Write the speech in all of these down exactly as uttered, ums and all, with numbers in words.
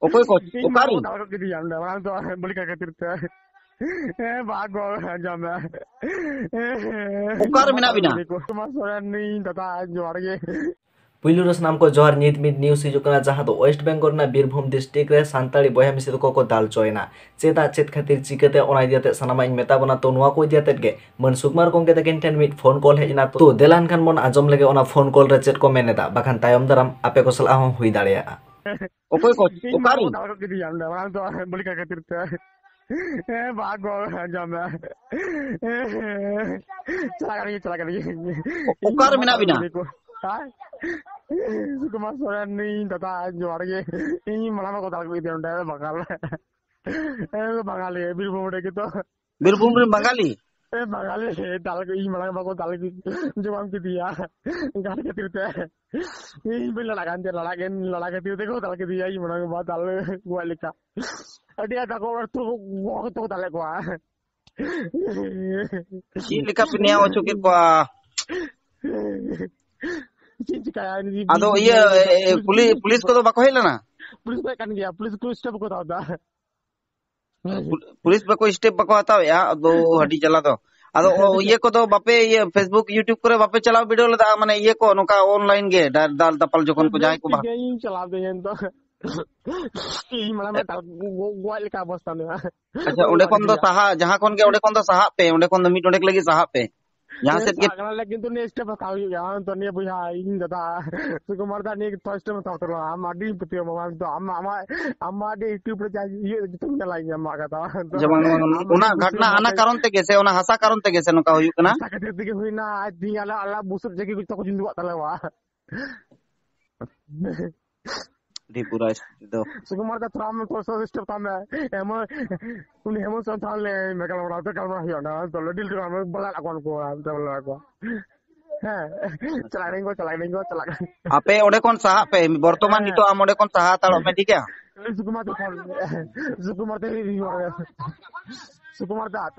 ᱚᱠᱚᱭ ᱠᱚ? ᱤᱧ ᱚᱠᱟᱨᱮ? ᱢᱟᱢᱟ ᱫᱟᱞ ᱜᱚᱫ ᱠᱮᱫᱤᱧᱟ ᱚᱸᱰᱮ, ᱢᱟᱲᱟᱝ ᱫᱚ ᱵᱟᱹᱞᱤ ᱠᱟ ᱠᱷᱟᱹᱛᱤᱨ ᱛᱮ᱾ ᱦᱮᱸ, ᱵᱟᱜ ᱜᱚ, ᱟᱸᱡᱚᱢ ᱢᱮ᱾ ᱚᱠᱟᱨᱮ ᱢᱮᱱᱟᱜ ᱵᱤᱱᱟ? ᱢᱟᱢᱟ ᱫᱟᱞ ᱜᱚᱫ ᱠᱮᱫᱤᱧᱟ ᱠᱚ᱾ ᱢᱟ ᱥᱚᱨᱮᱱ ᱤᱧ ᱫᱟᱫᱟ, ᱡᱚᱦᱟᱨ ᱜᱮ᱾ ᱯᱩᱭᱞᱩ ᱨᱮ ᱥᱟᱱᱟᱢ ᱠᱚ ᱡᱚᱦᱟᱨ᱾ ᱧᱤᱛ ᱢᱤᱫ news ᱦᱤᱡᱩᱜ ᱠᱟᱱᱟ, ᱡᱟᱦᱟᱸ ᱫᱚ West Bengal ᱨᱮᱱᱟᱜ ᱵᱤᱨᱵᱷᱩᱢ district ᱨᱮ ᱥᱟᱱᱛᱟᱲᱤ ᱵᱚᱭᱦᱟ ᱢᱤᱥᱤ ᱛᱟᱠᱚ ᱠᱚ ᱫᱟᱞ ᱦᱚᱪᱚᱭᱮᱱᱟ᱾ ᱪᱮᱫᱟᱜ, ᱪᱮᱫ ᱠᱷᱟᱹᱛᱤᱨ, ᱪᱤᱠᱟᱹᱛᱮ, ᱚᱱᱟ ᱤᱫᱤ ᱠᱟᱛᱮ ᱥᱟᱱᱟᱢᱟᱜ ᱤᱧ ᱢᱮᱛᱟ ᱵᱚᱱᱟ᱾ ᱛᱚ, ᱱᱚᱣᱟ ᱠᱚ ᱤᱫᱤ ᱠᱟᱛᱮ ᱜᱮ ᱢᱟᱹᱱ ᱥᱩᱠᱢᱟᱨ ᱜᱚᱢᱠᱮ ᱛᱟᱹᱠᱤᱱ ᱴᱷᱮᱱ ᱢᱤᱫ phone call ᱦᱮᱡ ᱮᱱᱟ᱾ ᱛᱚ, ᱫᱮᱞᱟ ᱮᱱᱠᱷᱟᱱ ᱵᱚᱱ ᱟᱸᱡᱚᱢ ᱞᱮᱜᱮ ᱚᱱᱟ phone call ᱨᱮ ᱪᱮᱫ ᱠᱚ ᱢᱮᱱ ᱮᱫᱟ, ᱵᱟᱠᱷᱟᱱ ᱛᱟᱭᱚᱢ ᱫᱟᱨᱟᱢ ᱟᱯᱮ ᱠᱚ ᱥᱟᱞᱟᱜ ᱦᱚᱸ ᱦᱩᱭ ᱫᱟᱲᱮᱭᱟᱜᱼᱟ᱾ ᱚᱠᱚᱭ ᱠᱚ? ᱤᱧ ᱚᱠᱟᱨᱮ? ᱢᱟᱢᱟ ᱫᱟᱞ ᱜᱚᱫ ᱠᱮᱫᱤᱧᱟ ᱚᱸᱰᱮ, ᱢᱟᱲᱟᱝ ᱫᱚ ᱵᱟᱹᱞᱤ ᱠᱟ ᱠᱷᱟᱹᱛᱤᱨ ᱛᱮ᱾ ᱦᱮᱸ, ᱵᱟᱜ ᱜᱚ, ᱟᱸᱡᱚᱢ ᱢᱮ᱾ ᱪᱟᱞᱟᱜ ᱠᱟᱱ ᱜᱤᱭᱟᱹᱧ, ᱪᱟᱞᱟᱜ ᱠᱟᱱ ᱜᱤᱭᱟᱹᱧ᱾ ᱚ-, ᱚᱠᱟᱨᱮ ᱤᱧ ᱢᱮᱱᱟᱜ ᱵᱤᱱᱟ? ᱫᱟᱞ ᱠᱮᱫᱤᱧᱟ ᱠᱚ᱾ ᱦᱮᱸ? ᱥᱩᱠᱩᱢᱟᱨ ᱥᱚᱨᱮᱱ, ᱤᱧ ᱫᱟᱫᱟ, ᱡᱚᱦᱟᱨ ᱜᱮ᱾ ᱤᱧ ᱢᱟᱲᱟᱝ ᱢᱟᱠᱚ ᱫᱟᱞ ᱠᱮᱫᱤᱧᱟ ᱚᱸᱰᱮ, ᱵᱟᱝᱜᱟᱞ᱾ ᱦᱮᱸ, ᱵᱟᱝᱜᱟᱞᱤ, ᱵᱤᱨᱵᱷᱩᱢ ᱨᱮᱜᱮ ᱛᱚ᱾ ᱵᱤᱨᱵᱷᱩᱢ ᱨᱮᱱ ᱵᱟᱝᱜᱟᱞᱤ? ᱦᱮᱸ, ᱵᱟᱝᱜᱟᱞᱤ, ᱫᱟᱞ ᱠᱮᱫ, ᱤᱧ ᱢᱟᱲᱟᱝ ᱵᱟᱠᱚ ᱫᱟᱞ ᱠᱮᱫ-, ᱡᱚᱢᱟᱢ ᱠᱮᱫᱤᱧᱟ᱾ ᱜᱟᱱ ᱠᱷᱟᱹᱛᱤᱨ ᱛᱮ᱾ ᱤᱧ ᱵᱟᱹᱧ ᱞᱟᱲᱟᱜ ᱠᱟᱱ ᱛᱟᱦᱮᱸ, ᱞᱟᱲᱟᱜ ᱜᱮ, ᱞᱟᱲᱟ ᱠᱷᱟᱹᱛᱤᱨ ᱛᱮᱠᱚ ᱫᱟᱞ ᱠᱮᱫᱤᱧᱟ, ᱤᱧ ᱢᱟᱲᱟᱝ ᱵᱟ ᱫᱟᱞ ᱜᱚᱡ ᱞᱮᱠᱟ᱾ ᱟᱹᱰᱤ ᱟᱸᱴ ᱟᱠᱚ ᱚᱲᱟᱜ ᱛᱚ ᱜᱚ-, ᱜᱚ-, ᱛᱚ ᱫᱟᱞᱮᱫ ᱠᱚᱣᱟ᱾ ᱪᱮᱫ ᱞᱮᱠᱟ ᱯᱮ ᱱᱮᱭᱟᱣ ᱦᱚᱪᱚ ᱠᱮᱫ ᱠᱚᱣᱟ? ᱪᱮᱫ ᱤᱧ ᱪᱤᱠᱟᱹᱭᱟ? ᱟᱫᱚ ᱤᱭᱟᱹ, ᱮ, ᱮ, ᱯᱩᱞᱤᱥ, ᱯᱩᱞᱤᱥ ᱠᱚᱫᱚ ᱵᱟᱠᱚ ᱦᱮᱡ ᱞᱮᱱᱟ? ᱯᱩᱞᱤᱥ ᱠᱚ ᱦᱮᱡ ᱠᱟᱱ ᱜᱮᱭᱟ, ᱯᱩᱞᱤᱥ ᱠᱚ step ᱠᱚ ᱦᱟᱛᱟᱣ ᱮᱫᱟ᱾ ᱯᱩᱞᱤᱥ ᱵᱟᱠᱚ step ᱵᱟᱠᱚ ᱦᱟᱛᱟᱣᱮᱫᱼᱟ, ᱟᱫᱚ ᱟᱹᱰᱤ ᱡᱟᱞᱟ ᱫᱚ᱾ ᱟᱫᱚ ᱚ, ᱤᱭᱟᱹ ᱠᱚᱫᱚ ᱵᱟᱯᱮ, ᱤᱭᱟᱹ, Facebook, YouTube ᱠᱚᱨᱮ ᱵᱟᱯᱮ ᱪᱟᱞᱟᱣ ᱵᱤᱰᱟᱹᱣ ᱞᱮᱫᱟ? ᱢᱟᱱᱮ ᱤᱭᱟᱹ ᱠᱚ, ᱱᱚᱝᱠᱟ online ᱜᱮ ᱫᱟᱞ, ᱫᱟᱞ ᱫᱟᱯᱟᱞ ᱡᱚᱠᱷᱚᱱ ᱠᱚ ᱡᱟᱦᱟᱸᱭ ᱠᱚ ᱵᱟ- ᱤᱧ ᱪᱟᱞᱟᱣ ᱫᱟᱹᱧ ᱱᱤᱛᱚᱜ᱾ ᱤᱧ ᱢᱟᱲᱟᱝ ᱢᱟ ᱫᱟᱞ ᱜᱚ-, ᱜᱚᱡ ᱞᱮᱠᱟ ᱚᱵᱚᱥᱛᱟ ᱢᱮᱱᱟᱜᱼᱟ᱾ ᱟᱪᱪᱷᱟ, ᱚᱸᱰᱮ ᱠᱷᱚᱱ ᱫᱚ ᱥᱟᱦᱟ, ᱡᱟᱦᱟᱸ ᱠᱷᱚᱱ ᱜᱮ, ᱚᱸᱰᱮ ᱠᱷᱚᱱ ᱫᱚ ᱥᱟᱦᱟᱜ ᱯᱮ, ᱚᱸᱰᱮ ᱠᱷᱚᱱ ᱫᱚ ᱢᱤᱫ ᱰᱚᱸᱰᱮᱠ ᱞᱟᱹᱜᱤᱫ ᱥᱟᱦᱟᱜ ᱯᱮ᱾ ᱡᱟᱦᱟᱸ ᱥᱮᱫ ᱜᱮ ᱥᱟᱦᱟᱜ ᱠᱟᱱᱟᱞᱮ, ᱠᱤᱱᱛᱩ next step ᱦᱟᱛᱟᱣ ᱦᱩᱭᱩᱜᱼᱟ᱾ ᱛᱚ ᱱᱤᱭᱟᱹ ᱵᱚᱭᱦᱟ, ᱤᱧ ᱫᱟᱫᱟ, ᱥᱩᱠᱩᱢᱟᱨ ᱫᱟ, ᱱᱤᱭᱟᱹ first time ᱦᱟᱛᱟᱣ ᱩᱛᱟᱹᱨᱚᱜᱼᱟ᱾ ᱟᱢ ᱟᱹᱰᱤᱧ ᱯᱟᱹᱛᱭᱟᱹᱣ ᱟᱢᱟ, ᱟᱢ ᱫᱚ, ᱟᱢ, ᱟᱢᱟᱜ ᱟᱹᱰᱤ YouTube ᱨᱮ ᱡᱟ ᱤᱭᱟᱹ ᱡᱚᱛᱚᱧ ᱧᱮᱞᱟ ᱤᱧ ᱟᱢᱟᱜ ᱠᱟᱛᱷᱟ᱾ ᱡᱮᱢᱚᱱ ᱟᱢ ᱚᱱᱟ ᱟᱹᱰᱤᱧ ᱜᱷᱟᱴᱱᱟ ᱠᱩᱥᱤᱭᱟᱢᱟ᱾ ᱦᱟᱱᱟ ᱠᱟᱨᱚᱱ ᱛᱮᱜᱮ ᱥᱮ ᱚᱱᱟ ᱦᱟᱥᱟ ᱠᱟᱨᱚᱱ ᱛᱮᱜᱮ ᱥᱮ ᱱᱚᱝᱠᱟ ᱦᱩᱭᱩᱜ ᱠᱟᱱᱟ? ᱦᱟᱥᱟ ᱠᱷᱟᱹᱛᱤᱨ ᱛᱮᱜᱮ ᱦᱩᱭᱱᱟ, ᱟᱨ ᱛᱤᱦᱤᱧ ᱟᱞᱮ, ᱟᱞᱮ ᱵᱩᱥᱩᱵ ᱡᱟᱭᱜᱟ ᱠᱚ ᱡᱚᱛᱚ ᱠᱚ ᱡᱩᱸᱫᱩᱣᱟᱜ ᱛᱟᱞᱮᱣᱟ᱾ ᱟᱹᱰᱤ ᱵᱩᱨᱟ ᱥᱛᱷᱤᱛᱤ ᱫᱚ᱾ ᱥᱩᱠᱩᱢᱟᱨ ᱫᱟ, ᱛᱷᱚᱲᱟ ᱟᱢ ᱛᱷᱚᱲᱟ ᱥᱟ step ᱛᱟᱢ ᱢᱮ᱾ ᱮᱢᱚᱱ, ᱩᱱᱤ ᱦᱮᱢᱚᱱᱛ ᱥᱚᱨᱮᱱ ᱛᱷᱚᱲᱟ ᱞᱮ ᱜᱟᱞᱢᱟᱨᱟᱣ ᱛᱮ ᱜᱟᱞᱢᱟᱨᱟᱣ ᱦᱩᱭᱩᱜᱼᱟ, ᱚᱱᱟ ᱛᱚ ᱞᱟᱹᱰᱤ ᱞᱟᱹᱰᱤ ᱜᱟᱞᱢᱟᱨᱟᱣ ᱵᱟᱞᱟ ᱞᱟᱜᱟᱣ ᱠᱚᱣᱟ, ᱛᱚ ᱵᱟᱞᱟ ᱞᱟᱜᱟᱣ ᱠᱚᱣᱟ᱾ ᱦᱮᱸ, ᱪᱟᱞᱟᱜ ᱠᱟᱹᱱᱟᱹᱧ ᱠᱚ, ᱪᱟᱞᱟᱜ ᱠᱟᱹᱱᱟᱹᱧ ᱠᱚ, ᱪᱟᱞᱟᱜ ᱠᱟᱹᱱᱟᱹᱧ᱾ ᱟᱯᱮ ᱚᱸᱰᱮ ᱠᱷᱚᱱ ᱥᱟᱦᱟᱜ ᱯᱮ, ᱵᱚᱨᱛᱚᱢᱟᱱ ᱦᱮᱸ᱾ ᱱᱤᱛᱚᱜ ᱟᱢ ᱚᱸᱰᱮ ᱠᱷᱚᱱ ᱥᱟᱦᱟ ᱦᱟᱛᱟᱲᱚᱜ ᱢᱮ, ᱴᱷᱤᱠ ᱜᱮᱭᱟ? ᱥᱩᱠᱩᱢᱟᱨ ᱫᱟ ᱯᱷᱳᱱ, ᱥᱩᱠᱩᱢᱟᱨ ᱫᱟ,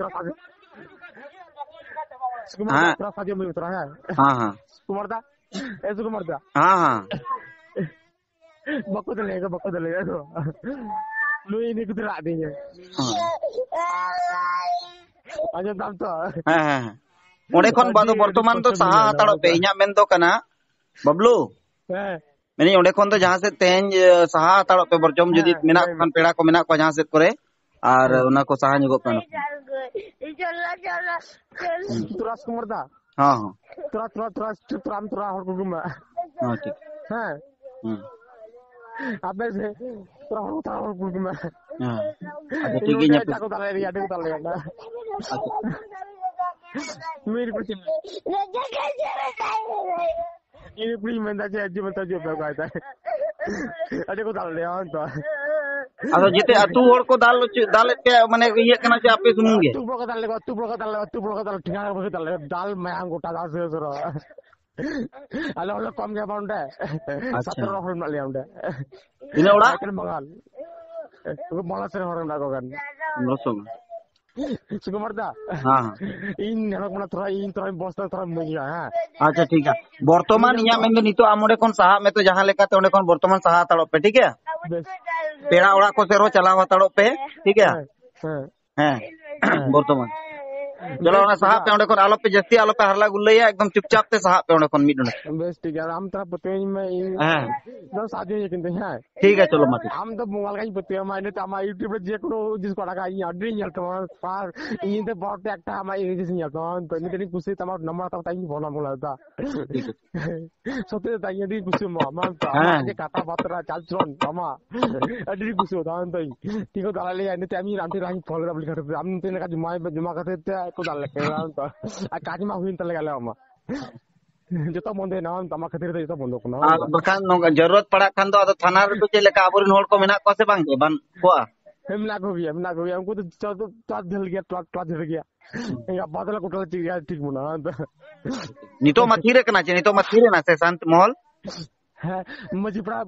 ᱥᱩᱠᱩᱢᱟᱨ ᱫᱟ, ᱦᱮᱸ᱾ ᱛᱷᱚᱲᱟ ᱥᱟᱦᱟᱡᱽᱡᱚ ᱢᱮ, ᱛᱷᱚᱲᱟ, ᱦᱮᱸ᱾ ᱦᱮᱸ, ᱦᱮᱸ᱾ ᱥᱩᱠᱩᱢᱟᱨ ᱫᱟ, ᱮ ᱥᱩᱠᱩᱢᱟᱨ ᱫᱟ᱾ ᱦᱮᱸ, ᱦᱮᱸ᱾ ᱵᱟᱠᱚ ᱫᱟᱲᱮᱭᱟᱜᱼᱟ, ᱵᱟᱠᱚ ᱫᱟᱲᱮᱭᱟᱜᱼᱟ᱾ ᱱᱩᱭ ᱤᱱᱟᱹ ᱠᱚᱛᱮ ᱨᱟᱜ ᱫᱤᱧᱟ᱾ ᱦᱮᱸ᱾ ᱟᱸᱡᱚᱢ ᱫᱟᱢ ᱛᱚ? ᱦᱮᱸ, ᱦᱮᱸ, ᱦᱮᱸ᱾ ᱚᱸᱰᱮ ᱠᱷᱚᱱ ᱵᱟᱫᱚ ᱟᱹᱰᱤ ᱵᱚᱨᱛᱚᱢᱟᱱ ᱫᱚ ᱠᱚᱥᱴᱚ ᱥᱟᱦᱟ ᱵᱩᱡᱷᱟᱹᱜ ᱠᱟᱱᱟ᱾ ᱦᱟᱛᱟᱲᱚᱜ ᱯᱮ᱾ ᱤᱧᱟᱜ ᱢᱮᱱ ᱫᱚ ᱠᱟᱱᱟ, ᱵᱟᱵᱞᱩ, ᱦᱮᱸ᱾ ᱢᱮᱱᱮᱫ ᱚᱸᱰᱮ ᱠᱷᱚᱱ ᱫᱚ ᱡᱟᱦᱟᱸ ᱥᱮᱫ ᱛᱮᱦᱮᱧ, ᱮ, ᱥᱟᱦᱟ ᱦᱟᱛᱟᱲᱚᱜ ᱯᱮ, ᱵᱚᱨᱪᱚᱢ ᱡᱩᱫᱤ ᱦᱮᱸ, ᱢᱮᱱᱟᱜ ᱞᱟᱹᱭ ᱠᱚ ᱢᱮ᱾ ᱠᱷᱟᱱ, ᱯᱮᱲᱟ ᱠᱚ ᱢᱮᱱᱟᱜ ᱠᱚᱣᱟ ᱡᱟᱦᱟᱸ ᱥᱮᱫ ᱠᱚᱨᱮ, ᱟᱨ ᱦᱮᱸ᱾ ᱚᱱᱟ ᱠᱚ ᱥᱟᱦᱟ ᱧᱚᱜᱚᱜ ᱯᱮ ᱚᱸᱰᱮ ᱠᱷᱚᱱ᱾ ᱦᱩᱸ᱾ ᱛᱚᱨᱟ ᱥᱩᱠᱩᱢᱟᱨ ᱫᱟ᱾ ᱦᱚᱸ, ᱦᱚᱸ᱾ ᱛᱚᱨᱟ, ᱛᱚᱨᱟ, ᱛᱚᱨᱟ, ᱛᱚᱨᱟ, ᱛᱚᱨᱟ ᱦᱚᱲ ᱠᱚ ᱜᱩᱢᱟ᱾ ᱦᱚᱸ, ᱴᱷᱤᱠ᱾ ᱦᱮᱸ᱾ ᱦᱩᱸ᱾ ᱟᱯᱮ ᱥᱮ ᱛᱚᱨᱟ ᱦᱚᱲ, ᱛᱚᱨᱟ ᱦᱚᱲ ᱠᱚ ᱜᱩᱢᱟ᱾ ᱦᱮᱸ᱾ ᱟᱪᱪᱷᱟ, ᱴᱷᱤᱠ ᱜᱮᱭᱟ, ᱱᱚᱰᱮ ᱧᱮᱯᱮᱞ᱾ ᱮᱴᱟᱜ ᱠᱚ ᱫᱟᱞᱮ ᱨᱮᱭᱟ, ᱟᱹᱰᱤ ᱠᱚ ᱫᱟᱞᱮ ᱨᱮᱭᱟ᱾ ᱟᱪᱪᱷᱟ᱾ ᱢᱤᱨ ᱠᱚ ᱪᱮᱫ? ᱤᱧ ᱠᱩᱲᱤᱧ ᱢᱮᱱᱫᱟ ᱡᱮ, ᱦᱤᱡᱩᱜ ᱢᱮ, ᱦᱤᱡᱩᱜ ᱯᱮ, ᱚᱱᱠᱟᱭ ᱫᱟᱭ᱾ ᱟᱹᱰᱤ ᱠᱚ ᱫᱟᱞ ᱞᱮᱭᱟ, ᱦᱚᱸ ᱛᱚ᱾ ᱟᱫᱚ ᱡᱮᱛᱮ ᱟᱹᱛᱩ ᱦᱚᱲ ᱠᱚ ᱫᱟᱞ ᱦᱚᱪᱚ, ᱫᱟᱞᱮᱫ ᱯᱮᱭᱟ, ᱢᱟᱱᱮ ᱤᱭᱟᱹᱜ ᱠᱟᱱᱟ ᱡᱮ ᱟᱯᱮ ᱥᱩᱢᱩᱝ ᱜᱮ? ᱟᱹᱛᱩ ᱦᱚᱲ ᱠᱚ ᱫᱟᱞ ᱞᱮᱭᱟ, ᱟᱹᱛᱩ ᱦᱚᱲ ᱠᱚ ᱫᱟᱞ ᱞᱮᱭᱟ, ᱟᱹᱛᱩ ᱦᱚᱲ ᱠᱚ ᱫᱟᱞ ᱞᱮᱭᱟ, ᱴᱷᱤᱠᱟᱹᱱᱟ ᱠᱚ ᱫᱟᱞ ᱞᱮᱭᱟ, ᱫᱟᱞ ᱢᱟᱭᱟᱝ ᱜᱚᱴᱟ ᱫᱟᱞ ᱥᱩᱨ ᱥᱩᱨ᱾ ᱟᱞᱮ ᱦᱚᱲ ᱞᱮ ᱠᱚᱢ ᱜᱮᱭᱟ ᱵᱟᱝ ᱚᱸᱰᱮ? ᱟᱪᱪᱷᱟ᱾ ᱥᱚᱛᱨᱚ ᱦᱚᱲ ᱢᱮᱱᱟᱜ ᱞᱮᱭᱟ ᱚᱸᱰᱮ᱾ ᱛᱤᱱᱟᱹᱜ ᱚᱲᱟᱜ? ᱮᱠᱮᱱ ᱵᱟᱝᱜᱟᱞ᱾ ᱩᱱᱠᱩ ᱵᱟᱝᱞᱟ ᱥᱮᱱ ᱦᱚᱲ ᱢᱮᱱᱟᱜ ᱠᱚ ᱠᱟᱱ᱾ ᱯᱚᱱᱨᱚᱥᱚ᱾ ᱥᱩᱠᱩᱢᱟᱨ ᱫᱟ᱾ ᱦᱮᱸ, ᱦᱮᱸ᱾ ᱤᱧ ᱧᱮᱞᱚᱜ ᱠᱟᱱᱟ ᱛᱷᱚᱲᱟ, ᱤᱧ ᱛᱷᱚᱲᱟᱧ ᱵᱚᱥ ᱛᱮ ᱛᱷᱚᱲᱟᱧ ᱢᱚᱡᱽ ᱜᱮᱭᱟ, ᱦᱮᱸ᱾ ᱟᱪᱪᱷᱟ, ᱴᱷᱤᱠ ᱜᱮᱭᱟ᱾ ᱵᱚᱨᱛᱚᱢᱟᱱ ᱤᱧ ᱤᱧᱟᱹᱜ ᱢᱮᱱᱫᱚ ᱱᱤᱛᱚᱜ ᱟᱢ ᱚᱸᱰᱮ ᱠᱷᱚᱱ ᱥᱟᱦᱟᱜ ᱢᱮ ᱛᱚ, ᱡᱟᱦᱟᱸ ᱞᱮᱠᱟᱛᱮ ᱚᱸᱰᱮ ᱠᱷᱚᱱ ᱵᱚᱨᱛᱚᱢᱟᱱ ᱥᱟᱦᱟ ᱦᱟᱛᱟᱲᱚᱜ ᱯᱮ, ᱴᱷᱤᱠ ᱜᱮᱭᱟ? ᱵᱮᱥ᱾ ᱯᱮᱲᱟ ᱚᱲᱟᱜ ᱠᱚ ᱥᱮᱫ ᱦᱚᱸ ᱪᱟᱞᱟᱣ ᱦᱟᱛᱟᱲᱚᱜ ᱯᱮ, ᱴᱷᱤᱠ ᱜᱮᱭᱟ? ᱦᱮᱸ, ᱦᱮᱸ᱾ ᱦᱮᱸ, ᱦᱮᱸ᱾ ᱵᱚᱨᱛᱚᱢᱟᱱ᱾ ᱪᱚᱞᱚ, ᱵᱮᱥ, ᱚᱱᱟ ᱥᱟᱦᱟᱜ ᱴᱷᱤᱠ ᱯᱮ ᱚᱸᱰᱮ ᱠᱷᱚᱱ, ᱟᱞᱚ ᱯᱮ ᱡᱟᱹᱥᱛᱤ ᱟᱞᱚ ᱯᱮ ᱦᱟᱨᱞᱟ ᱜᱩᱨᱞᱟᱹᱭᱟ, ᱮᱠᱫᱚᱢ ᱪᱩᱯᱪᱟᱯ ᱛᱮ ᱥᱟᱦᱟᱜ ᱯᱮ ᱚᱸᱰᱮ ᱠᱷᱚᱱ ᱢᱤᱫ ᱰᱚᱸᱰᱮᱠ᱾ ᱵᱮᱥ, ᱴᱷᱤᱠ ᱜᱮᱭᱟ᱾ ᱟᱨ ᱟᱢ ᱛᱷᱚᱲᱟ ᱯᱟᱹᱛᱭᱟᱹᱣᱟᱹᱧ ᱢᱮ, ᱤᱧ ᱦᱮᱸ᱾ ᱮᱠᱫᱚᱢ ᱥᱟᱦᱟᱡᱽᱡᱚ ᱤᱧ ᱠᱤᱱᱛᱩ, ᱦᱮᱸ᱾ ᱴᱷᱤᱠ ᱜᱮᱭᱟ, ᱪᱚᱞᱚ ᱢᱟ, ᱴᱷᱤᱠ᱾ ᱟᱢ ᱫᱚ ᱢᱳᱵᱟᱭᱤᱞ ᱜᱟᱱ ᱯᱟᱹᱛᱭᱟᱹᱣ ᱢᱟ, ᱤᱱᱟᱹᱛᱮ ᱟᱢᱟᱜ YouTube ᱨᱮ ᱡᱮ ᱠᱳᱱᱳ ᱡᱤᱱᱤᱥ ᱠᱚ ᱟᱲᱟᱜᱟ, ᱤᱧ ᱟᱹᱰᱤᱧ ᱧᱮᱞ ᱛᱟᱢᱟ, ᱟᱨ ᱤᱧ ᱫᱚ ᱵᱟᱨ ᱯᱮ ᱮᱠᱴᱟ ᱟᱢᱟᱜ ᱤᱧ ᱡᱤᱱᱤᱥ ᱤᱧ ᱧᱮᱞ ᱛᱟᱢᱟ, ᱛᱚ ᱤᱱᱟᱹ ᱛᱮᱜᱤᱧ ᱠᱩᱥᱤ ᱛᱟᱢᱟ, ᱱᱟᱢᱵᱟᱨ ᱦᱟᱛᱟᱣ ᱠᱟᱛᱮ ᱤᱧ ᱯᱷᱳᱱ ᱟᱢ ᱠᱟᱱᱟ ᱫᱟ᱾ ᱴᱷᱤᱠ ᱟᱪᱷᱮ᱾ ᱥᱚᱛᱭᱚ ᱫᱟ, ᱤᱧ ᱟᱹᱰᱤᱧ ᱠᱩᱥᱤ ᱟᱢᱟ, ᱢᱟ ᱛᱚ, ᱟᱢᱟᱜ ᱦᱮᱸ᱾ ᱡᱮ ᱠᱟᱛᱷᱟ ᱵᱟᱛᱨᱟ, ᱪᱟᱞ ᱪᱚᱞᱚᱱ, ᱟᱢᱟᱜ ᱟᱹᱰᱤᱧ ᱠᱩᱥᱤ ᱟᱢᱟ, ᱛᱟᱭᱚᱢ ᱛᱮ ᱤᱧ ᱴᱷᱤᱠ ᱠᱚ ᱫᱟᱞᱟ ᱞᱟᱹᱭᱟ, ᱤᱱᱟᱹ ᱛᱮ ᱟᱢ ᱤᱧ ᱟᱢ ᱴᱷᱮᱱ ᱞᱟᱦᱟᱧ ᱯᱷᱳᱱ ᱞᱮᱫᱟ, ᱵᱚᱞᱮ ᱠᱷᱟᱹᱛᱤᱨ ᱛᱮ ᱟᱢ ᱴᱷᱮᱱ ᱞᱮᱠᱟ ᱡᱚᱢᱟ, ᱡᱚᱢᱟ ᱠᱷᱟᱹᱛᱤᱨ ᱛᱮ ᱠᱚ ᱫᱟᱞ ᱞᱮᱫ ᱠᱟᱱᱟ, ᱛᱟᱭᱚᱢ ᱛᱮ᱾ ᱟᱨ ᱠᱟᱡᱽ ᱢᱟ ᱦᱩᱭᱮᱱ ᱛᱟᱞᱮ ᱜᱮ ᱟᱞᱮᱭᱟᱜ ᱢᱟ᱾ ᱡᱚᱛᱚ ᱵᱚᱱᱫᱚᱭᱮᱱᱟ, ᱟᱢᱟᱜ ᱠᱷᱟᱹᱛᱤᱨ ᱛᱮ ᱡᱚᱛᱚ ᱵᱚᱱᱫᱚ ᱠᱟᱱᱟ᱾ ᱟᱨ ᱵᱟᱠᱷᱟᱱ ᱱᱚᱝᱠᱟ ᱡᱟᱹᱨᱩᱲᱟᱛ ᱯᱟᱲᱟᱜ ᱠᱷᱟᱱ ᱫᱚ ᱟᱫᱚ ᱛᱷᱟᱱᱟ ᱨᱮᱫᱚ ᱪᱮᱫ ᱞᱮᱠᱟ ᱟᱵᱚᱨᱮᱱ ᱦᱚᱲ ᱠᱚ ᱢᱮᱱᱟᱜ ᱠᱚᱣᱟ ᱥᱮ ᱵᱟᱝ ᱜᱮ? ᱵᱟᱹᱱᱩᱜ ᱠᱚᱣᱟ? ᱦᱮᱸ, ᱢᱮᱱᱟᱜ ᱠᱚᱜᱮᱭᱟ, ᱢᱮᱱᱟᱜ ᱠᱚᱜᱮᱭᱟ᱾ ᱩᱱᱠᱩ ᱫᱚ ᱪᱚ-, ᱪᱚ-, ᱪᱚ ᱰᱷᱮᱨ ᱜᱮᱭᱟ, ᱴᱚᱞᱟ, ᱴᱚᱞᱟ ᱰᱷᱮᱨ ᱜᱮᱭᱟ᱾ ᱦᱩᱸ᱾ ᱜᱟᱯᱟ ᱫᱚᱞᱮ ᱜᱚᱴᱟ ᱞᱮ ᱪᱮᱫ ᱜᱮᱭᱟ, ᱴᱷᱤᱠ ᱢᱮᱱᱟᱜᱼᱟ᱾ ᱟᱫᱚ ᱱᱤᱛᱚᱜ ᱢᱟ ᱛᱷᱤᱨ ᱟᱠᱟᱱᱟ ᱪᱮ? ᱱᱤᱛᱚᱜ ᱢᱟ ᱛᱷᱤᱨ ᱮᱱᱟ ᱥᱮ ᱥᱟᱱᱛ ᱢᱚᱦᱚᱞ? ᱦᱮᱸ, ᱢᱟᱹᱡᱷᱤ ᱯᱟᱲᱟ,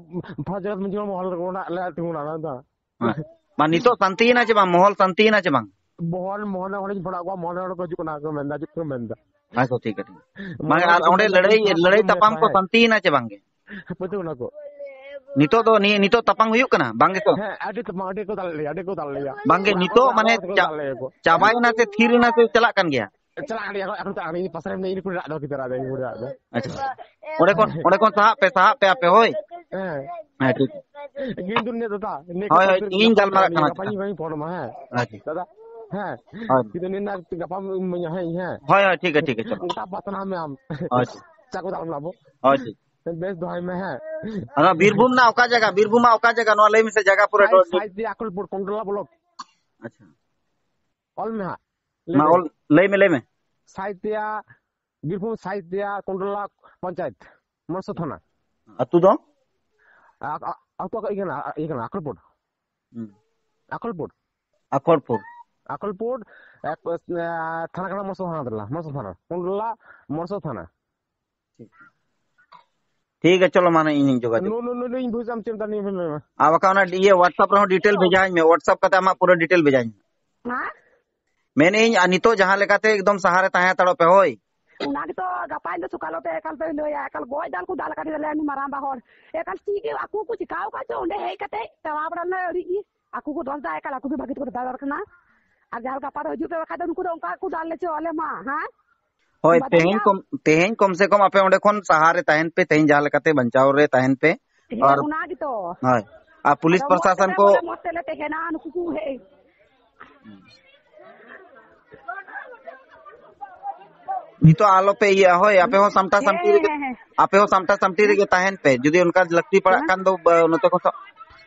ᱯᱷᱟᱡᱽᱨᱟᱛ ᱢᱟᱹᱡᱷᱤ ᱢᱚᱦᱚᱞ ᱨᱮ ᱚᱱᱟ ᱞᱮ ᱛᱤᱸᱜᱩᱱᱟ, ᱚᱱᱟ ᱫᱚ᱾ ᱦᱮᱸ᱾ ᱢᱟ ᱱᱤᱛᱚᱜ ᱥᱟᱱᱛᱤᱭᱮᱱᱟ ᱪᱮ ᱵᱟᱝ? ᱢᱚᱦᱚᱞ ᱥᱟᱱᱛᱤᱭᱮᱱᱟ ᱪᱮ ᱵᱟᱝ? ᱢᱚᱦᱚᱞ, ᱢᱚᱦᱚᱞ ᱚᱸᱰᱮᱧ ᱯᱷᱳᱱᱟᱫ ᱠᱚᱣᱟ, ᱢᱚᱦᱚᱞ ᱦᱚᱲ ᱠᱚ ᱦᱤᱡᱩᱜ ᱠᱟᱱᱟ ᱠᱚ ᱢᱮᱱᱫᱟ, ᱦᱤᱡᱩᱜ ᱠᱚ ᱢᱮᱱᱫᱟ᱾ ᱟᱪᱪᱷᱟ, ᱴᱷᱤᱠ ᱜᱮᱭᱟ, ᱴᱷᱤᱠ ᱜᱮᱭᱟ᱾ ᱢᱚᱦᱚᱞ ᱢᱟᱱᱮ ᱟᱨ ᱦᱚᱲ ᱠᱚ ᱚᱸᱰᱮ ᱢᱮᱱᱫᱟ, ᱞᱟᱹᱲᱦᱟᱹᱭ, ᱦᱤᱡᱩᱜ ᱠᱟᱱᱟ ᱞᱟᱹᱲᱦᱟᱹᱭ ᱠᱚ ᱛᱟᱯᱟᱢ ᱠᱚ ᱢᱮᱱᱫᱟ, ᱥᱟᱱᱛᱤᱭᱮᱱᱟ ᱪᱮ ᱵᱟᱝ ᱜᱮ? ᱦᱮᱸ, ᱯᱟᱹᱛᱭᱟᱹᱣ ᱠᱟᱱᱟ ᱠᱚ᱾ ᱱᱤᱛᱚᱜ ᱫᱚ ᱱᱤᱭᱟᱹ, ᱱᱤᱛᱚᱜ ᱛᱟᱯᱟᱢ ᱦᱩᱭᱩᱜ ᱠᱟᱱᱟ, ᱵᱟᱝ ᱜᱮᱛᱚ? ᱦᱮᱸ, ᱟᱹᱰᱤ ᱛᱟᱯᱟᱢ, ᱟᱹᱰᱤ ᱠᱚ ᱫᱟᱞ ᱞᱮᱭᱟ, ᱟᱹᱰᱤ ᱠᱚ ᱫᱟᱞ ᱞᱮᱭᱟ᱾ ᱵᱟᱝ ᱜᱮ, ᱚᱲᱟᱜ ᱱᱤᱛᱚᱜ ᱠᱚ, ᱢᱟᱱᱮ ᱚᱲᱟᱜ ᱠᱚ ᱪᱟ-, ᱫᱟᱞ ᱞᱮᱭᱟ ᱠᱚ᱾ ᱪᱟᱵᱟᱭᱮᱱᱟ ᱥᱮ ᱛᱷᱤᱨ ᱮᱱᱟ ᱥᱮ ᱪᱟᱞᱟᱜ ᱠᱟᱱ ᱜᱮᱭᱟ? ᱪᱟᱞᱟᱜ ᱠᱟᱱ ᱜᱮᱭᱟ ᱠᱚ, ᱮᱠᱷᱚᱱ ᱪᱟᱞᱟᱜ ᱠᱟᱱ ᱜᱮᱭᱟ, ᱯᱟᱥᱮ ᱨᱮ ᱢᱮᱱᱟᱜᱼᱟ, ᱤᱧ ᱯᱟᱥᱮ ᱨᱮ ᱢᱮᱱᱟᱜᱼᱟ᱾ ᱟᱪᱪᱷᱟ᱾ ᱚᱸᱰᱮ ᱠᱷᱚᱱ, ᱚᱸᱰᱮ ᱠᱷᱚᱱ ᱥᱟᱦᱟᱜ ᱯᱮ, ᱥᱟᱦᱟᱜ ᱯᱮ ᱟᱯᱮ, ᱦᱳᱭ᱾ ᱦᱮᱸ᱾ ᱦᱮᱸ, ᱴᱷᱤᱠ᱾ ᱤᱧ ᱫᱚ ᱱᱤᱭᱟᱹ ᱫᱟᱫᱟ, ᱱᱤᱭᱟᱹ ᱦᱳᱭ, ᱠᱟᱛᱷᱟ ᱦᱳᱭ, ᱫᱚ ᱤᱧ ᱜᱟᱯᱟ ᱜᱟᱞᱢᱟᱨᱟᱜ ᱠᱟᱱᱟ, ᱜᱟᱯᱟ ᱟᱪᱪᱷᱟ᱾ ᱤᱧ ᱯᱷᱳᱱ ᱟᱢᱟ, ᱦᱮᱸ᱾ ᱟᱪᱪᱷᱟ᱾ ᱫᱟᱫᱟ, ᱦᱮᱸ᱾ ᱦᱳᱭ᱾ ᱤᱧ ᱫᱚ ᱱᱤᱭᱟᱹ ᱨᱮᱱᱟᱜ ᱜᱟᱯᱟᱢ ᱤᱢᱟᱹᱧᱟ, ᱦᱮᱸ, ᱤᱧ, ᱦᱮᱸ᱾ ᱦᱳᱭ, ᱦᱳᱭ, ᱴᱷᱤᱠ ᱜᱮᱭᱟ, ᱴᱷᱤᱠ ᱜᱮᱭᱟ, ᱪᱚᱞᱚ᱾ ᱜᱚᱴᱟ ᱯᱟᱥᱱᱟᱣ ᱢᱮ ᱟᱢ᱾ ᱦᱳᱭ, ᱴᱷᱤᱠ᱾ ᱪᱟ ᱠᱚ ᱫᱟᱞ ᱟᱵᱚ᱾ ᱦᱳᱭ, ᱴᱷᱤᱠ᱾ ᱵᱮᱥ, ᱫᱚᱦᱚᱭ ᱢᱮ, ᱦᱮᱸ᱾ ᱟᱫᱚ ᱵᱤᱨᱵᱷᱩᱢ ᱨᱮᱱᱟᱜ ᱚᱠᱟ ᱡᱟᱭᱜᱟ? ᱵᱤᱨᱵᱷᱩᱢ ᱨᱮᱱᱟᱜ ᱚᱠᱟ ᱡᱟᱭᱜᱟ? ᱱᱚᱣᱟ ᱞᱟᱹᱭ ᱢᱮᱥᱮ, ᱡᱟᱭᱜᱟ ᱯᱩᱨᱟᱹ ᱥᱟᱭ-, ᱫᱚ-, ᱥᱟᱭᱛᱤᱭᱟ ᱟᱠᱚᱞᱯᱩᱨ, ᱠᱚᱱᱰᱚᱞᱟ ᱵᱞᱚᱠ᱾ ᱟᱪᱪᱷᱟ᱾ ᱚᱞ ᱢᱮ ᱦᱟᱸᱜ᱾ ᱞᱟᱹᱭ ᱢᱟ ᱢᱮ᱾ ᱚᱞ, ᱞᱟᱹᱭ ᱢᱮ, ᱞᱟᱹᱭ ᱢᱮ᱾ ᱥᱟᱭᱛᱤᱭᱟ, ᱵᱤᱨᱵᱷᱩᱢ ᱥᱟᱭᱛᱤᱭᱟ ᱠᱚᱱᱰᱚᱞᱟ ᱯᱚᱧᱪᱟᱭᱮᱛ, ᱢᱚᱱᱥᱚ ᱛᱷᱟᱱᱟ᱾ ᱟᱹᱛᱩ ᱫᱚ? ᱟ-, ᱟ-, ᱟᱹᱛᱩ ᱤᱭᱟᱹ ᱠᱟᱱᱟ, ᱤᱭᱟᱹ ᱠᱟᱱᱟ, ᱟᱠᱚᱞᱯᱩᱨ᱾ ᱦᱩᱸ᱾ ᱟᱠᱚᱞᱯᱩᱨ᱾ ᱟᱠᱚᱞᱯᱩᱨ᱾ ᱟᱠᱚᱞᱯᱩᱨ, ᱮᱠ-, ᱮ, ᱛᱷᱟᱱᱟ ᱠᱟᱱᱟ ᱢᱚᱱᱥᱚ ᱛᱷᱟᱱᱟ, ᱢᱚᱱᱥᱚ ᱛᱷᱟᱱᱟ᱾ ᱠᱚᱱᱰᱚᱞᱟ ᱢᱚᱱᱥᱚ ᱛᱷᱟᱱᱟ᱾ ᱴᱷᱤᱠ᱾ ᱴᱷᱤᱠ ᱜᱮᱭᱟ, ᱪᱚᱞᱚ ᱢᱟ, ᱤᱧᱤᱧ ᱡᱳᱜᱟᱡᱳᱜᱽ᱾ ᱱᱩ-, ᱱᱩ-, ᱱᱩ-, ᱱᱩ-, ᱤᱧ ᱵᱩᱡᱽ ᱫᱟᱢ ᱪᱮᱫ ᱢᱮᱛᱟᱫᱤᱧ ᱢᱮ᱾ ᱟᱨ ᱵᱟᱠᱷᱟᱱ ᱚᱱᱟ ᱤᱭᱟᱹ WhatsApp ᱨᱮᱦᱚᱸ detail ᱵᱷᱮᱡᱟ ᱟᱹᱧ ᱢᱮ, WhatsApp ᱠᱟᱛᱮ ᱟᱢᱟᱜ ᱯᱩᱨᱟᱹ detail ᱵᱷᱮᱡᱟᱧ ᱢᱮ᱾ ᱦᱮᱸ? ᱢᱮᱱᱮᱫ ᱟᱹᱧ, ᱟᱨ ᱱᱤᱛᱚᱜ ᱡᱟᱦᱟᱸ ᱞᱮᱠᱟᱛᱮ ᱮᱠᱫᱚᱢ ᱥᱟᱦᱟᱨᱮ ᱛᱟᱦᱮᱸ ᱦᱟᱛᱟᱲᱚᱜ ᱯᱮ, ᱦᱳᱭ᱾ ᱚᱱᱟ ᱜᱮᱛᱚ ᱜᱟᱯᱟ ᱤᱧ ᱫᱚ ᱥᱚᱠᱟᱞ ᱛᱮ ᱮᱠᱟᱞ ᱛᱮ ᱞᱟᱹᱭᱟ, ᱮᱠᱟᱞ ᱜᱚᱡ ᱫᱟᱞ ᱠᱚ ᱫᱟᱞ ᱟᱠᱟᱫᱮ ᱛᱟᱞᱮᱭᱟ ᱩᱱᱤ ᱢᱟᱨᱟᱝᱵᱟ ᱦᱚᱲ᱾ ᱮᱠᱟᱞ ᱪᱮᱫ ᱜᱮ ᱟᱠᱚ ᱠᱚ ᱪᱤᱠᱟᱣ ᱟᱠᱟᱫ ᱪᱚ, ᱚᱸᱰᱮ ᱦᱮᱡ ᱠᱟᱛᱮ ᱪᱟᱞᱟᱣ ᱵᱟᱲᱟ ᱞᱮᱱᱟ ᱟᱹᱰᱤ ᱜᱮ᱾ ᱟᱠᱚ ᱠᱚ ᱫᱚᱥ ᱫᱟ, ᱮᱠᱟᱞ ᱟᱠᱚ ᱜᱮ ᱵᱷᱟᱹᱜᱤ ᱛᱮᱠᱚ ᱫᱟᱫᱟ ᱠᱟᱱᱟ᱾ ᱟᱨ ᱡᱟᱦᱟᱸ ᱞᱮᱠᱟ ᱯᱟᱨᱚ ᱦᱤᱡᱩᱜ ᱯᱮ, ᱵᱟᱠᱷᱟᱡ ᱫᱚ ᱩᱱᱠᱩ ᱫᱚ ᱚᱱᱠᱟ ᱜᱮᱠᱚ ᱫᱟᱞ ᱞᱮᱪᱚ ᱟᱞᱮ ᱢᱟ, ᱦᱮᱸ? ᱦᱳᱭ, ᱵᱟᱰᱟᱭ ᱛᱮᱦᱮᱧ ᱜᱮᱭᱟᱢ? ᱠᱚᱢ, ᱛᱮᱦᱮᱧ ᱠᱚᱢ ᱥᱮ ᱠᱚᱢ ᱟᱯᱮ ᱚᱸᱰᱮ ᱠᱷᱚᱱ ᱥᱟᱦᱟ ᱨᱮ ᱛᱟᱦᱮᱱ ᱯᱮ, ᱛᱮᱦᱮᱧ ᱡᱟᱦᱟᱸ ᱞᱮᱠᱟᱛᱮ ᱵᱟᱧᱪᱟᱣ ᱨᱮ ᱛᱟᱦᱮᱱ ᱯᱮ᱾ ᱦᱮᱸ, ᱟᱨ, ᱚᱱᱟ ᱜᱮᱛᱚ᱾ ᱦᱳᱭ, ᱟᱨ ᱯᱩᱞᱤᱥ ᱟᱫᱚ ᱢᱚᱡᱽ ᱯᱨᱚᱥᱟᱥᱚᱱ ᱛᱮᱞᱮ ᱠᱚ ᱵᱚᱞᱮ, ᱢᱚᱡᱽ ᱛᱮᱞᱮ ᱛᱟᱦᱮᱱᱟ, ᱱᱩᱠᱩ ᱠᱚ ᱦᱮᱡ᱾ ᱱᱤᱛᱚᱜ ᱟᱞᱚ ᱯᱮ ᱤᱭᱟᱹᱜᱼᱟ, ᱦᱳᱭ, ᱟᱯᱮ ᱦᱚᱸ ᱥᱟᱢᱴᱟ ᱦᱮᱸ, ᱥᱟᱢᱴᱤ ᱦᱮᱸ, ᱨᱮᱜᱮ, ᱦᱮᱸ, ᱦᱮᱸ᱾ ᱟᱯᱮ ᱦᱚᱸ ᱥᱟᱢᱴᱟ ᱥᱟᱢᱴᱤ ᱦᱮᱸ? ᱨᱮᱜᱮ ᱛᱟᱦᱮᱱ ᱯᱮ, ᱡᱩᱫᱤ ᱚᱱᱠᱟ ᱞᱟᱹᱠᱛᱤ ᱯᱟᱲᱟᱜ ᱦᱮᱸ? ᱠᱷᱟᱱ ᱫᱚ ᱵ-, ᱱᱚᱛᱮ ᱠᱷᱚᱱ ᱥᱟ-,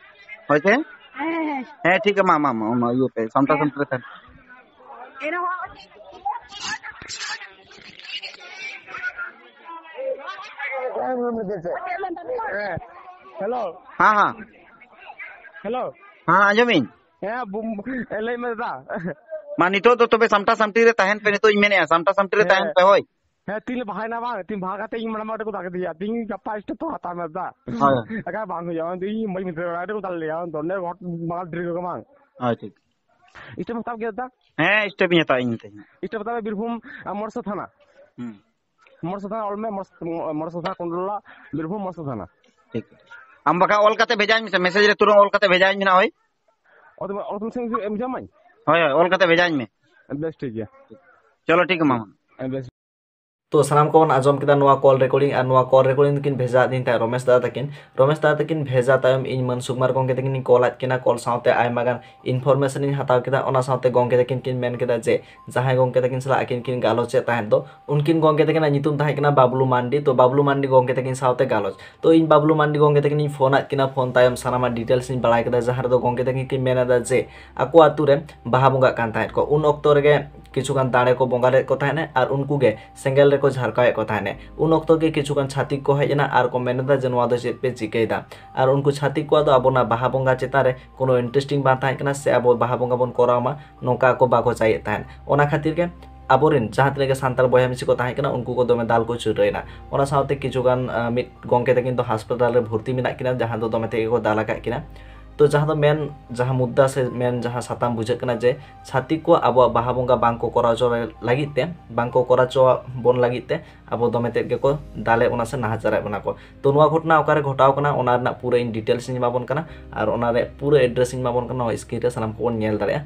ᱦᱳᱭ ᱥᱮ? ᱦᱮᱸ, ᱦᱮᱸ, ᱦᱮᱸ᱾ ᱦᱮᱸ, ᱴᱷᱤᱠ ᱜᱮᱭᱟ, ᱢᱟ, ᱢᱟ, ᱢᱟ, ᱚᱱᱟ ᱤᱭᱟᱹ ᱯᱮ, ᱥᱟᱢᱴᱟ ᱦᱮᱸ᱾ ᱥᱟᱢᱴᱤ ᱨᱮ ᱛᱟᱦᱮᱱ᱾ ᱮᱱᱦᱚᱸ᱾ ᱦᱮᱸ, ᱦᱮᱞᱳ᱾ ᱦᱮᱸ, ᱦᱮᱸ᱾ ᱦᱮᱞᱳ᱾ ᱦᱮᱸ, ᱟᱸᱡᱚᱢᱤᱧ᱾ ᱦᱮᱸ, ᱵᱩᱢ-, ᱞᱟᱹᱭ ᱢᱮ ᱫᱟᱫᱟ᱾ ᱢᱟ, ᱱᱤᱛᱚᱜ ᱫᱚ ᱛᱚᱵᱮ ᱥᱟᱢᱴᱟ ᱥᱟᱢᱴᱤ ᱨᱮ ᱛᱟᱦᱮᱱ ᱯᱮ, ᱱᱤᱛᱚᱜ ᱤᱧ ᱢᱮᱱᱮᱫᱼᱟ, ᱥᱟᱢᱴᱟ ᱥᱟᱢᱴᱤ ᱨᱮ ᱛᱟᱦᱮᱱ ᱦᱮᱸ᱾ ᱯᱮ, ᱦᱳᱭ᱾ ᱦᱮᱸ, ᱛᱤᱱ ᱵᱟᱦᱟᱭᱮᱱᱟ ᱵᱟᱝ? ᱛᱤᱱ ᱵᱟᱦᱟ ᱠᱟᱛᱮ ᱤᱧ ᱢᱟᱲᱟᱝ ᱢᱟ ᱚᱸᱰᱮ ᱠᱚ ᱫᱟᱜ ᱠᱮᱫᱮᱭᱟ᱾ ᱛᱤᱦᱤᱧ ᱜᱟᱯᱟ step ᱛᱚ ᱦᱟᱛᱟᱣ ᱢᱮ ᱫᱟ᱾ ᱦᱳᱭ᱾ ᱮᱠᱟᱭ ᱵᱟᱝ ᱦᱩᱭᱩᱜᱼᱟ᱾ ᱤᱧ ᱵᱟᱹᱧ ᱢᱮᱛᱟ ᱚᱸᱰᱮ ᱠᱚ ᱫᱟᱞ ᱞᱮᱭᱟ᱾ ᱫᱚᱱᱰᱮ ᱜᱷᱚᱴ ᱵᱟᱝ ᱰᱨᱤᱞ ᱠᱚ ᱵᱟᱝ᱾ ᱦᱳᱭ, ᱴᱷᱤᱠ᱾ Step ᱦᱟᱛᱟᱣ ᱜᱮ ᱫᱟ᱾ ᱦᱮᱸ, step ᱤᱧ ᱦᱟᱛᱟᱣ ᱤᱧ ᱛᱮ᱾ Step ᱦᱟᱛᱟᱣ ᱢᱮ ᱵᱤᱨᱵᱷᱩᱢ, ᱟ, ᱢᱚᱲᱥᱟ ᱛᱷᱟᱱᱟ᱾ ᱦᱩᱸ᱾ ᱢᱚᱲᱥᱟ ᱛᱷᱟᱱᱟ ᱚᱞ ᱢᱮ, ᱢᱚᱲᱥᱟ, ᱢᱚᱲᱥᱟ ᱛᱷᱟᱱᱟ ᱠᱚᱱᱰᱚᱞᱟ, ᱵᱤᱨᱵᱷᱩᱢ ᱢᱚᱲᱥᱟ ᱛᱷᱟᱱᱟ᱾ ᱴᱷᱤᱠ᱾ ᱟᱢ ᱵᱟᱠᱷᱟᱡ ᱚᱞ ᱠᱟᱛᱮ ᱵᱷᱮᱡᱟᱧ ᱢᱮᱥᱮ, ᱢᱮᱥᱮᱡᱽ ᱨᱮ ᱛᱩᱨᱟᱹᱛ ᱚᱞ ᱠᱟᱛᱮ ᱵᱷᱮᱡᱟᱧ ᱢᱮ ᱱᱟᱦᱟᱜ, ᱦᱳᱭ᱾ ᱚᱞ ᱛᱮ, ᱚᱞ ᱛᱮ ᱢᱮᱥᱮᱡᱽ ᱮᱢ ᱡᱚᱢᱟᱹᱧ? ᱦᱳᱭ, ᱦᱳᱭ, ᱚᱞ ᱠᱟᱛᱮ ᱵᱷᱮᱡᱟᱧ ᱢᱮ᱾ ᱵᱮᱥ, ᱴᱷᱤᱠ ᱜᱮᱭᱟ᱾ ᱪᱚᱞᱚ, ᱴᱷᱤᱠ ᱜᱮᱭᱟ, ᱢᱟᱢᱟ᱾ ᱵᱮᱥ᱾ ᱛᱚ, ᱥᱟᱱᱟᱢ ᱠᱚᱵᱚᱱ ᱟᱸᱡᱚᱢ ᱠᱮᱫᱟ ᱱᱚᱣᱟ call recording, ᱟᱨ ᱱᱚᱣᱟ call recording ᱫᱚᱠᱤᱱ ᱵᱷᱮᱡᱟ ᱟᱹᱫᱤᱧ ᱛᱟᱦᱮᱸᱫ ᱨᱚᱢᱮᱥ ᱫᱟᱫᱟ ᱛᱟᱹᱠᱤᱱ᱾ ᱨᱚᱢᱮᱥ ᱫᱟᱫᱟ ᱛᱟᱹᱠᱤᱱ ᱵᱷᱮᱡᱟ ᱛᱟᱭᱚᱢ ᱤᱧ ᱢᱟᱹᱱ ᱥᱩᱠᱢᱟᱨ ᱜᱚᱢᱠᱮ ᱛᱟᱹᱠᱤᱱ ᱤᱧ call ᱟᱫ ᱠᱤᱱᱟ, call ᱥᱟᱶᱛᱮ ᱟᱭᱢᱟ ᱜᱟᱱ information ᱤᱧ ᱦᱟᱛᱟᱣ ᱠᱮᱫᱟ᱾ ᱚᱱᱟ ᱥᱟᱶᱛᱮ ᱜᱚᱢᱠᱮ ᱛᱟᱹᱠᱤᱱ ᱠᱤᱱ ᱢᱮᱱ ᱠᱮᱫᱟ ᱡᱮ ᱡᱟᱦᱟᱸᱭ ᱜᱚᱢᱠᱮ ᱛᱟᱹᱠᱤᱱ ᱥᱟᱞᱟᱜ ᱟᱹᱠᱤᱱ ᱠᱤᱱ ᱜᱟᱞᱚᱪᱮᱫ ᱛᱟᱦᱮᱸᱫ ᱫᱚ, ᱩᱱᱠᱤᱱ ᱜᱚᱢᱠᱮ ᱛᱟᱹᱠᱤᱱᱟᱜ ᱧᱩᱛᱩᱢ ᱛᱟᱦᱮᱸ ᱠᱟᱱᱟ ᱵᱟᱵᱞᱩ ᱢᱟᱱᱰᱤ᱾ ᱛᱚ, ᱵᱟᱵᱞᱩ ᱢᱟᱱᱰᱤ ᱜᱚᱢᱠᱮ ᱛᱟᱹᱠᱤᱱ ᱥᱟᱶᱛᱮ ᱜᱟᱞᱚᱪ᱾ ᱛᱚ, ᱤᱧ ᱵᱟᱵᱞᱩ ᱢᱟᱱᱰᱤ ᱜᱚᱢᱠᱮ ᱛᱟᱹᱠᱤᱱᱤᱧ ᱯᱷᱳᱱ ᱟᱫ ᱠᱤᱱᱟ᱾ ᱯᱷᱳᱱ ᱛᱟᱭᱚᱢ ᱥᱟᱱᱟᱢᱟᱜ details ᱤᱧ ᱵᱟᱲᱟᱭ ᱠᱮᱫᱟ, ᱡᱟᱦᱟᱸ ᱨᱮᱫᱚ ᱜᱚᱢᱠᱮ ᱛᱟᱹᱠᱤᱱ ᱠᱤᱱ ᱢᱮᱱ ᱮᱫᱟ ᱡᱮ ᱟᱠᱚ ᱟᱛᱳ ᱨᱮ ᱵᱟᱦᱟ ᱵᱚᱸᱜᱟᱜ ᱠᱟᱱ ᱛᱟᱦᱮᱸᱫ ᱠᱚ᱾ ᱩᱱ ᱚᱠᱛᱚ ᱨᱮᱜᱮ ᱠᱤᱪᱷᱩ ᱜᱟᱱ ᱫᱟᱲᱮ ᱠᱚ ᱵᱚᱸᱜᱟ ᱞᱮᱫ ᱠᱚ ᱛᱟᱦᱮᱸᱫ, ᱟᱨ ᱩᱱᱠᱩ ᱜᱮ ᱥᱮᱸᱜᱮᱞ ᱨᱮᱠᱚ ᱡᱷᱟᱨᱠᱟᱣᱮᱫ ᱠᱚ ᱛᱟᱦᱮᱸᱫ᱾ ᱩᱱ ᱚᱠᱛᱚ ᱜᱮ ᱠᱤᱪᱷᱩ ᱜᱟᱱ ᱪᱷᱟᱹᱛᱤᱠ ᱠᱚ ᱦᱮᱡ ᱮᱱᱟ ᱟᱨ ᱠᱚ ᱢᱮᱱ ᱮᱫᱟ ᱡᱮ, "ᱱᱚᱣᱟ ᱫᱚ ᱪᱮᱫ ᱯᱮ ᱪᱤᱠᱟᱹᱭᱮᱫᱟ?" ᱟᱨ ᱩᱱᱠᱩ ᱪᱷᱟᱹᱛᱤᱠ ᱠᱚᱣᱟᱜ ᱫᱚ ᱟᱵᱚᱱᱟᱜ ᱵᱟᱦᱟ ᱵᱚᱸᱜᱟ ᱪᱮᱛᱟᱱ ᱨᱮ ᱠᱳᱱᱳ interesting ᱵᱟᱝ ᱛᱟᱦᱮᱸ ᱠᱟᱱᱟ, ᱥᱮ ᱟᱵᱚ ᱵᱟᱦᱟ ᱵᱚᱸᱜᱟ ᱵᱚᱱ ᱠᱚᱨᱟᱣ ᱢᱟ, ᱱᱚᱝᱠᱟ ᱠᱚ ᱵᱟᱠᱚ ᱪᱟᱭᱮᱫ ᱛᱟᱦᱮᱸᱫ᱾ ᱚᱱᱟ ᱠᱷᱟᱹᱛᱤᱨ ᱜᱮ ᱟᱵᱚᱨᱮᱱ ᱡᱟᱦᱟᱸ ᱛᱤᱱᱟᱹᱜ ᱜᱮ ᱥᱟᱱᱛᱟᱲ ᱵᱚᱭᱦᱟ ᱢᱤᱥᱤ ᱠᱚ ᱛᱟᱦᱮᱸ ᱠᱟᱱᱟ, ᱩᱱᱠᱩ ᱠᱚ ᱫᱚᱢᱮ ᱫᱟᱞ ᱠᱚ ᱪᱷᱩᱴᱟᱹᱣ ᱮᱱᱟ᱾ ᱚᱱᱟ ᱥᱟᱶᱛᱮ ᱠᱤᱪᱷᱩ ᱜᱟᱱ, ᱟᱸ, ᱢᱤᱫ ᱜᱚᱢᱠᱮ ᱛᱟᱹᱠᱤᱱ ᱫᱚ ᱦᱟᱥᱯᱟᱛᱟᱞ ᱨᱮ ᱵᱷᱚᱨᱛᱤ ᱢᱮᱱᱟᱜ ᱠᱤᱱᱟ, ᱡᱟᱦᱟᱸ ᱫᱚ ᱫᱚᱢᱮ ᱛᱮᱜᱮ ᱠᱚ ᱫᱟᱞ ᱟᱠᱟᱫ ᱠᱤᱱᱟ᱾ ᱛᱚ, ᱡᱟᱦᱟᱸ ᱫᱚ ᱢᱮᱱ, ᱡᱟᱦᱟᱸ ᱢᱩᱫᱽᱫᱟ ᱥᱮ ᱢᱮᱱ ᱡᱟᱦᱟᱸ ᱥᱟᱛᱟᱢ ᱵᱩᱡᱷᱟᱹᱜ ᱠᱟᱱᱟ ᱡᱮ ᱪᱷᱟᱹᱛᱤᱠ ᱠᱚ ᱟᱵᱚᱣᱟᱜ ᱵᱟᱦᱟ ᱵᱚᱸᱜᱟ ᱵᱟᱝ ᱠᱚ ᱠᱚᱨᱟᱣ ᱦᱚᱪᱚ ᱞᱟᱹᱜᱤᱫ ᱛᱮ, ᱵᱟᱝ ᱠᱚ ᱠᱚᱨᱟᱣ ᱦᱚᱪᱚ ᱵᱚᱱ ᱞᱟᱹᱜᱤᱫ ᱛᱮ ᱟᱵᱚ ᱫᱚᱢᱮ ᱛᱮᱫ ᱜᱮᱠᱚ ᱫᱟᱞᱮᱫ ᱵᱚᱱᱟ ᱥᱮ ᱱᱟᱦᱟᱪᱟᱨᱮᱫ ᱵᱚᱱᱟ ᱠᱚ᱾ ᱛᱚ, ᱱᱚᱣᱟ ᱜᱷᱚᱴᱚᱱᱟ ᱚᱠᱟᱨᱮ ᱜᱷᱚᱴᱟᱣ ᱠᱟᱱᱟ, ᱚᱱᱟ ᱨᱮᱱᱟᱜ ᱯᱩᱨᱟᱹ ᱤᱧ details ᱤᱧ ᱮᱢᱟ ᱵᱚᱱ ᱠᱟᱱᱟ, ᱟᱨ ᱚᱱᱟ ᱨᱮ ᱯᱩᱨᱟᱹ address ᱤᱧ ᱮᱢᱟ ᱵᱚᱱ ᱠᱟᱱᱟ, ᱱᱚᱣᱟ screen ᱨᱮ ᱥᱟᱱᱟᱢ ᱠᱚᱵᱚᱱ ᱧᱮᱞ ᱫᱟᱲᱮᱭᱟᱜᱼᱟ᱾